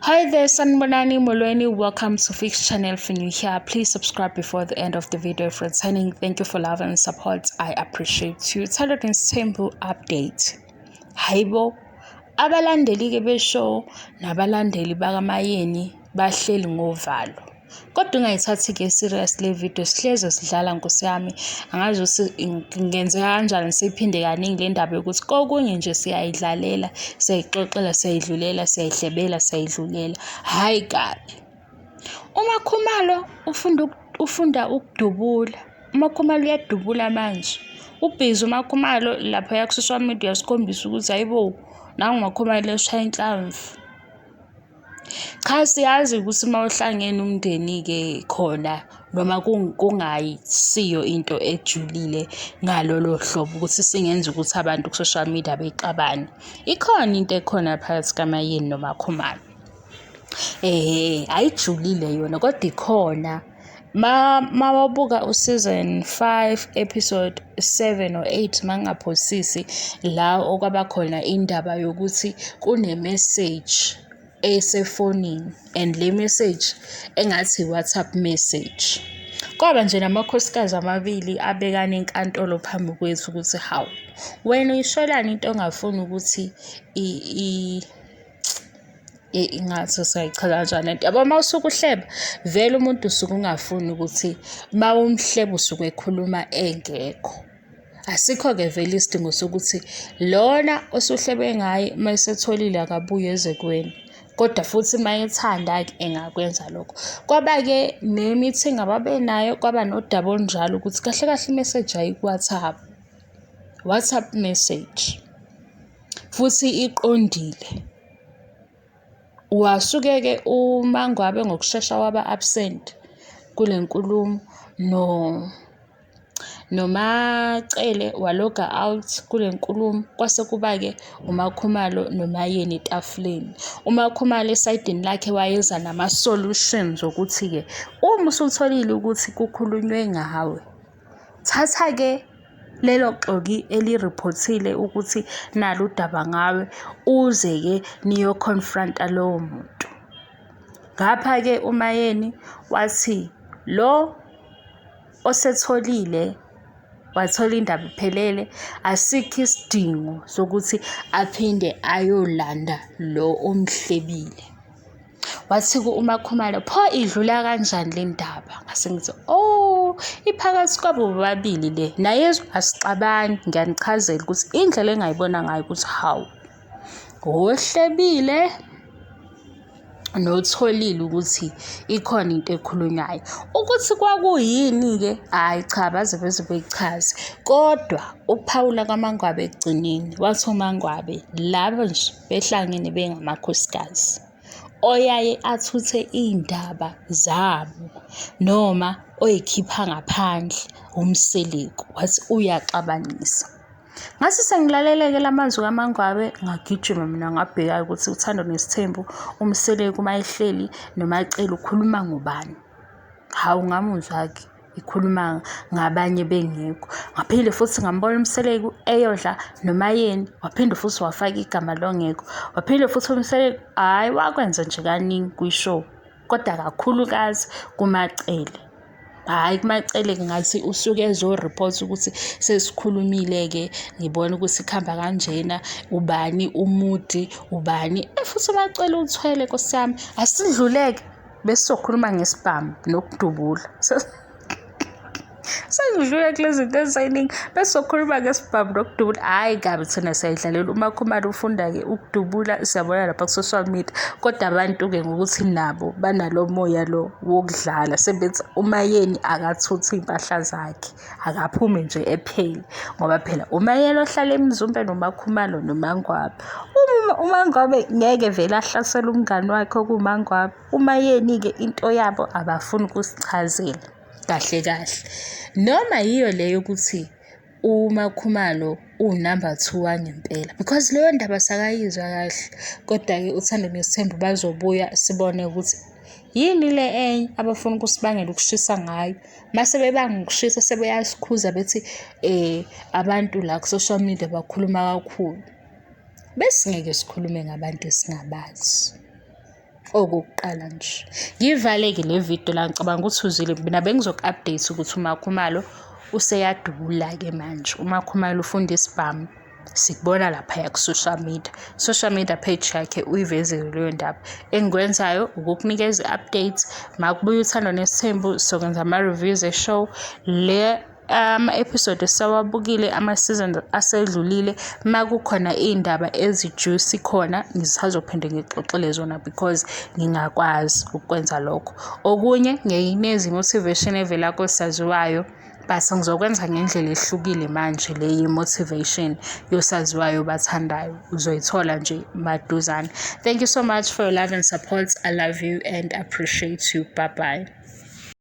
Hi there, Sanibonani Molweni. Welcome to Fix Channel. If you're new here, please subscribe before the end of the video. If returning, thank you for love and support. I appreciate you. Thando Nesthembu update. Hayibo, abalandeli-ke beshow nabalandeli bakaMayeni bahleli ngovalo. Kodwa ungayithathi-ke serious le video, sihleze sidlala nkosi yami. Angazi ukuthi kungenzeka kanjani siyiphinde kaningi le ndaba yokuthi kokunye nje siyayidlalela, siyayixoxela, siyayidlulela, siyayihlebela, siyayidlulela. Hhayi kabi. UMakhumalo ufunda ufunda ukudubula. UMakhumalo uyadubula manje. Ubhizi uMakhumalo laphaya ku-social media usikhombisa ukuthi hayibo, nangu uMakhumalo eshaya inhlamvu. Cha, siyazi ukuthi uma uhlangene umndeni-ke khona noma kungayisiyo into ejulile ngalolo hlobo ukuthi singenza ukuthi abantu ku-social media bexabane. Ikhona into ekhona phakathi kaMaYeni noMaKhumalo. Ehhe, ayijulile yona kodwa ikhona. Mawabuka u-season 5 episode 7 or 8 mangingaphosisi la okwaba khona indaba yokuthi kune-message esefonini and le message engathi i-WhatsApp message. Kwaba nje namakhosikazi amabili abekana enkantolo phambi kwethu ukuthi hawu, wena uyisholani into ongafuni ukuthi ingathi singayichaza kanjani lento. Yabo uma usuke uhleba, vele umuntu usuke ungafuni ukuthi uma umhleba usuke ekhuluma engekho. Asikho-ke vele isidingo sokuthi lona osuhlebe ngaye uma esetholile akabuye eze kuwena. Kodwa futhi uma ethanda-ke engakwenza lokho. Kwaba-ke ne-meeting ababenayo, kwaba nodaba olunjalo ukuthi kahle kahle imeseji ayiku-WhatsApp, WhatsApp message. Futhi iqondile. Wasuke-ke uMaNgwabe ngokushesha waba absent kule nkulumo noMaCele waloga out kule nkulumo. Kwase kuba-ke uMaKhumalo noMaYeni etafuleni. UMaKhumalo esayidini lakhe wayeza nama-solutions okuthi-ke uma usutholile ukuthi kukhulunywe ngawe, thatha-ke lelo xoki eliriphothile ukuthi nalu udaba ngawe, uze-ke niyo-confront-a lowo muntu. Ngapha-ke uMaYeni wathi lo osetholile wathola indaba iphelele, asikho isidingo sokuthi aphinde ayolanda lo omhlebile. Wathi uMaKhumalo, pho idlula kanjani le ndaba? Ngase ngithi, oh, iphakathi kwabo bobabili le. Naye asixabani, ngiyanichazela ukuthi indlela engayibona ngayo ukuthi hawu, ohlebile notholile ukuthi ikhona into ekhulunywayo. Ukuthi kwakuyini-ke, hhayi cha baze beze beyichaze. Kodwa ukuphawula kwaMaNgwabe ekugcineni, wathi uMaNgwabe laba nje behlangene bengamakhosikazi oyaye athuthe iy'ndaba zabo noma oyikhipha ngaphandle uMseleku, wathi uyaxabanisa. Ngathi sengilalele-ke la mazwi kaMaNgwabe ngagijima mina ngabheka ukuthi uThando Nesithembu uMseleku uma ehleli noMaCele ukhuluma ngobani. Hawu ngamuzwa-ke ikhuluma ngabanye bengekho. Ngaphinde futhi ngambona uMseleku eyodla noMaYeni, waphinde futhi wafaka igama longekho. Waphinde futhi uMseleku, hhayi wakwenza nje kaningi kwi-show, kodwa kakhulukazi kuMaCele. Hhayi kuMaCele ngathi usuke ezo-report ukuthi sesikhulumile-ke, ngibona ukuthi kuhamba kanjena, ubani umudi, ubani. Futhi uMaCele uthwele nkosi yami, asidluleke. Besizokhuluma ngesibhamu nokudubula. Sengidlule kule zinto eziseningi. Besizokhuluma ngesibhamu nokudubula. Hhayi kabi thina siyayidlalela. UMaKhumalo ufunda-ke ukudubula, siyabona lapha ku-social media. Kodwa abantu-ke ngokuthi nabo banalo moya lo wokudlala sebethi uMaYeni akathuthe iy'mpahla zakhe. Akaphume nje ephele ngoba phela uMaYeni ohlala eMzumbe noMaKhumalo noMaNgwabe. UMaNgwabe ngeke vele ahlasele umngani wakhe okuwuMaNgwabe. UMaYeni-ke into yabo abafuni ukusichazela kahle kahle. Noma yiyo le yokuthi uMaKhumalo uwunamba two wangempela because leyo ndaba sakayizwa kahle. Kodwa-ke uThando Nesithembu bazobuya sibone ukuthi yini le enye abafuna ukusibangela ukushisa ngayo. Mase bebanga ukushisa sebeyasikhuza bethi abantu la ku-social media bakhuluma kakhulu. Besingeke sikhulume ngabantu esingabazi. Okokuqala nje. Ngiyivale-ke le video la, ngicabanga ukuthi uzwile. Mina bengizoku-update ukuthi uMakhumalo useyadubula-ke manje. UMakhumalo ufunda isibhamu. Sikubona laphaya ku-social media. Social media page yakhe uyivezile leyo ndaba. Engikwenzayo ukukunikeza i-update. Makubuya Uthando Nesithembu sokwenza ama-reviews e-show. Le ama-episode esisawabukile, ama-season asedlulile, makukhona iy'ndaba ezi-juicy khona ngisazophinde ngixoxele zona because ngingakwazi ukwenza lokho. Okunye ngiyayinikeza i-motivation evela kosaziwayo, but ngizokwenza ngendlela ehlukile manje le ye-motivation yosaziwayo obathandayo. Uzoyithola nje maduzane. Thank you so much for your love and support. I love you and appreciate you. Bye bye.